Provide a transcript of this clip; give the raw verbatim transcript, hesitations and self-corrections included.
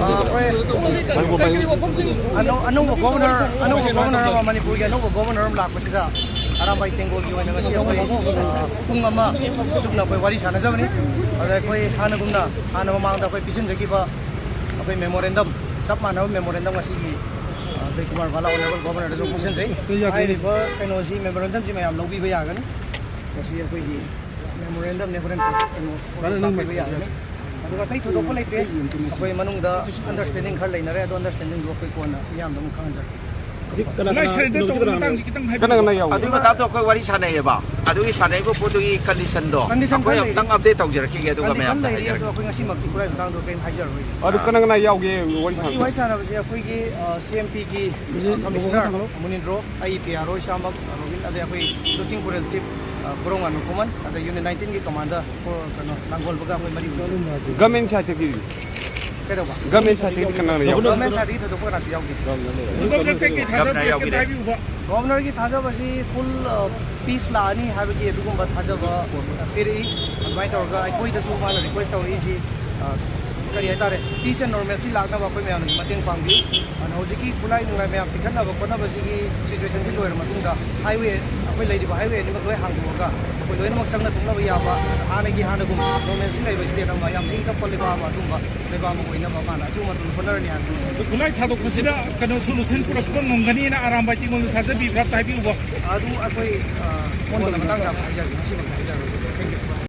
ꯑꯩꯈꯣꯏ ꯑꯅꯧ-, ꯑꯅꯧꯕ ꯒꯣꯕꯔꯅꯔ, ꯑꯅꯧꯕ ꯒꯣꯕꯔꯅꯔ ꯑꯃ, ꯃꯅꯤꯄꯨꯔꯒꯤ ꯑꯅꯧꯕ ꯒꯣꯕꯔꯅꯔ ꯑꯃ ꯂꯥꯛꯄꯁꯤꯗ ꯑꯔꯥꯝꯕꯥꯏ ꯇꯦꯡꯒꯣꯜꯒꯤ ꯑꯣꯏꯅ ꯉꯁꯤ ꯑꯩꯈꯣꯏ, ꯑ, ꯄꯨꯡ ꯑꯃ ꯆꯨꯞꯅ ꯑꯩꯈꯣꯏ ꯋꯥꯔꯤ ꯁꯥꯟꯅꯖꯕꯅꯤ꯫ ꯑꯗ ꯑꯩꯈꯣꯏ ꯍꯥꯟꯅꯒꯨꯝꯅ, ꯍꯥꯟꯅ ꯃꯃꯥꯡꯗ ꯑꯩꯈꯣꯏ ꯄꯤꯁꯤꯟꯖꯈꯤꯕ ꯑꯩꯈꯣꯏ ꯃꯦꯃꯣꯔꯦꯟꯗꯝ, ꯆꯞ ꯃꯥꯟꯅꯕ ꯃꯦꯃꯣꯔꯦꯟꯗꯝ ꯉꯁꯤꯒꯤ, ꯑ, ꯖꯌꯀꯨꯃꯥꯔ ꯕꯥꯂꯥ ꯑꯣꯅꯔꯦꯕꯜ ꯒꯣꯕꯔꯅꯔꯗꯁꯨ ꯄꯤꯁꯤꯟꯖꯩ꯫ ꯍꯥꯏꯔꯤꯕ ꯀꯩꯅꯣꯁꯤ, ꯃꯦꯃꯣꯔꯦꯟꯗꯝꯁꯤ ꯃꯌꯥꯝ ꯂꯧꯕꯤꯕ ꯌꯥꯒꯅꯤ꯫ ꯃꯁꯤ ꯑꯩꯈꯣꯏꯒꯤ ꯃꯦꯃꯣꯔꯦꯟꯗꯝꯅꯦ, ꯍꯣꯔꯦꯟ ꯀꯩꯅꯣ ꯇꯥꯛꯄꯤꯕ ꯌꯥꯒꯅꯤ꯫ ꯑꯗꯨꯒ ꯑꯇꯩ ꯊꯣꯏꯗꯣꯛꯄ ꯂꯩꯇꯦ꯫ ꯑꯩꯈꯣꯏ ꯃꯅꯨꯡꯗ ꯑꯟꯗꯔꯁ꯭ꯇꯦꯟꯗꯤꯡ ꯈꯔ ꯂꯩꯅꯔꯦ, ꯑꯗꯣ ꯑꯟꯗꯔꯁ꯭ꯇꯦꯟꯗꯤꯡꯗꯣ ꯑꯩꯈꯣꯏ ꯀꯣꯟꯅ ꯃꯤꯌꯥꯝꯗ ꯑꯃꯨꯛ ꯈꯪꯍꯟꯖꯔꯛꯀꯦ꯫ ꯀꯅꯥ, ꯀꯅꯥ, ꯁꯔꯦꯟꯗꯔ ꯇꯧꯕ ꯃꯇꯥꯡꯁꯤ ꯈꯤꯇꯪ ꯍꯥꯏꯕꯤꯌꯨ꯫ ꯀꯅꯥ, ꯀꯅꯥ ꯌꯥꯎꯒꯦ? ꯑꯗꯨꯒꯤ ꯃꯇꯥꯡꯗꯣ ꯑꯩꯈꯣꯏ ꯋꯥꯔꯤ ꯁꯥꯟꯅꯩꯌꯦꯕ꯫ ꯑꯗꯨꯒꯤ ꯁꯥꯟꯅꯔꯤꯕ ꯄꯣꯠꯇꯨꯒꯤ ꯀꯟꯗꯤꯁꯟꯗꯣ ꯀꯟꯗꯤꯁꯟ ꯑꯩꯈꯣꯏ ꯈꯔ ꯑꯃꯨꯛꯇꯪ ꯂꯩꯔꯤ꯫ ꯑꯞꯗꯦꯠ ꯇꯧꯖꯔꯛꯈꯤꯒꯦ, ꯑꯗꯨꯒ ꯀꯟꯗꯤꯁꯟ ꯃꯌꯥꯝꯗ ꯂꯩꯔꯤ, ꯑꯗꯣ ꯍꯥꯏꯖꯔꯛꯀꯦ꯫ ꯑꯩꯈꯣꯏ ꯉꯁꯤꯃꯛꯇꯤ ꯈꯨꯠꯂꯥꯏ ꯃꯇꯥꯡꯗꯣ ꯀꯔꯤꯝ ꯍꯥꯏꯖꯔꯔꯣꯏꯒꯦ꯫ ꯑꯗꯨ ꯀꯅꯥ, ꯀꯅꯥ ꯌꯥꯎꯒꯦ ꯋꯥꯔꯤ ꯉꯁꯤ ꯁꯥꯟꯅꯕ? ꯋꯥꯔꯤ ꯁꯥꯟꯅꯕꯁꯦ ꯑꯩꯈꯣꯏꯒꯤ, ꯑ, ꯁꯤ ꯑꯦꯝ ꯄꯤꯒꯤ, ꯑ, ꯀꯃꯤꯁꯅꯔ ꯃꯨꯅꯤꯟꯗ꯭ꯔꯣ, ꯑꯩ ꯄꯤ ꯑꯥꯔ ꯑꯣ ꯏꯁꯥꯃꯛ ꯔꯣꯕꯤꯟ, ꯑꯗꯩ ꯑꯩꯈꯣꯏ ꯂꯨꯆꯤꯡ ꯄꯨꯔꯦꯜ ꯆꯤꯐ, ꯑ, ꯀꯣꯔꯣꯡꯉꯥꯟꯕ ꯈꯨꯃꯟ, ꯑꯗꯩ ꯌꯨꯅꯤꯠ ꯅꯥꯏꯟꯇꯤꯟꯒꯤ ꯀꯃꯥꯟꯗꯔ, ꯀꯣ-, ꯀꯩꯅꯣ, ꯂꯥꯡꯒꯣꯜꯕꯒ ꯑꯩꯈꯣꯏ ꯃꯔꯤ ꯑꯣꯏꯖꯩ꯫ ꯒꯃꯦꯟ ꯁꯥꯏꯠꯇꯒꯤ? ꯀꯩꯗꯧꯕ? ꯒꯃꯦꯟ ꯁꯥꯏꯠꯇꯒꯤ ꯀꯅꯥꯅ ꯌꯥꯎꯒꯦ? ꯒꯃꯦꯟ ꯁꯥꯏꯠꯇꯒꯤ ꯊꯣꯏꯗꯣꯛꯄ ꯀꯅꯥꯁꯨ ꯌꯥꯎꯗꯦ꯫ ꯒꯣꯕꯔꯅꯔ ꯀꯩꯀꯩ ꯊꯥꯖꯕ ꯒꯣꯕꯔꯅꯔ ꯌꯥꯎꯒꯦ꯫ ꯂꯩꯒꯦ ꯍꯥꯏꯕꯤꯌꯨꯕ? ꯒꯣꯕꯔꯅꯔꯒꯤ ꯊꯥꯖꯕꯁꯤ ꯐꯨꯜ, ꯑ, ꯄꯤꯁ ꯂꯥꯛꯑꯅꯤ ꯍꯥꯏꯕꯒꯤ ꯑꯗꯨꯒꯨꯝꯕ ꯊꯥꯖꯕ ꯄꯤꯔꯛꯏ꯫ ꯑꯗꯨꯃꯥꯏꯅ ꯇꯧꯔꯒ ꯑꯩꯈꯣꯏꯗꯁꯨ ꯃꯥꯅ ꯔꯤꯀ꯭ꯋꯦꯁ ꯇꯧꯔꯛꯏꯁꯤ, ꯑ, ꯀꯔꯤ ꯍꯥꯏꯇꯥꯔꯦ, ꯄꯤꯁ ꯑꯦꯟ ꯅꯣꯔꯃꯦꯜꯁꯤ ꯂꯥꯛꯅꯕ ꯑꯩꯈꯣꯏ ꯃꯌꯥꯝꯅꯁꯨ ꯃꯇꯦꯡ ꯄꯥꯡꯕꯤꯌꯨ꯫ ꯑꯗꯨꯅ ꯍꯧꯖꯤꯛꯀꯤ ꯈꯨꯠꯂꯥꯏ ꯅꯨꯡꯂꯥꯏ ꯃꯌꯥꯝ ꯄꯤꯈꯠꯅꯕ ꯈꯣꯠꯅꯕꯁꯤꯒꯤ ꯁꯤꯆꯨꯋꯦꯁꯟꯁꯤ ꯂꯣꯏꯔ ꯃꯇꯨꯡꯗ ꯍꯥꯏꯋꯦ, ꯑꯩꯈꯣꯏ ꯂꯩꯔꯤꯕ ꯍꯥꯏꯋꯦ ꯑꯅꯤꯃꯛ ꯂꯣꯏ ꯍꯥꯡꯗꯣꯛꯑꯒ ꯑꯩꯈꯣꯏ ꯂꯣꯏꯅꯃꯛ ꯆꯪꯅ ꯊꯣꯛꯅꯕ ꯌꯥꯕ, ꯍꯥꯟꯅꯒꯤ ꯍꯥꯟꯅꯒꯨꯝ ꯅꯣꯔꯃꯦꯜꯁꯤ ꯂꯩꯕ ꯁ꯭ꯇꯦꯠ ꯑꯃ, ꯌꯥꯝ ꯏꯪ ꯇꯞꯄ ꯂꯩꯕꯥꯛ ꯑꯃ, ꯑꯗꯨꯝꯕ ꯂꯩꯕꯥꯛ ꯑꯃ ꯑꯣꯏꯅꯕ ꯃꯥꯅ ꯑꯊꯨꯕ ꯃꯇꯝꯗ ꯍꯣꯠꯅꯔꯅꯤ ꯍꯥꯏꯕꯗꯨ꯫ ꯑꯗꯨ ꯈꯨꯠꯂꯥꯏ ꯊꯥꯗꯣꯛꯄꯁꯤꯗ ꯀꯩꯅꯣ ꯁꯣꯂꯨꯁꯟ ꯄꯨꯔꯛꯄ ꯉꯝꯒꯅꯤꯅ ꯑꯔꯥꯝꯕꯥꯏ ꯇꯦꯡꯒꯣꯜꯅ ꯊꯥꯖꯕꯤꯕ꯭ꯔꯥ ꯑꯝꯇ ꯍꯥꯏꯕꯤꯌꯨꯕ? ꯑꯗꯨ ꯑꯩꯈꯣꯏ, ꯑ, ꯀꯣꯟꯅ ꯃꯇꯥꯡ ꯆꯥꯕꯗ ꯍꯥꯏꯖꯔꯒꯦ, ꯉꯁꯤꯃꯛꯇ ꯍꯥꯏꯖꯔꯒꯦ꯫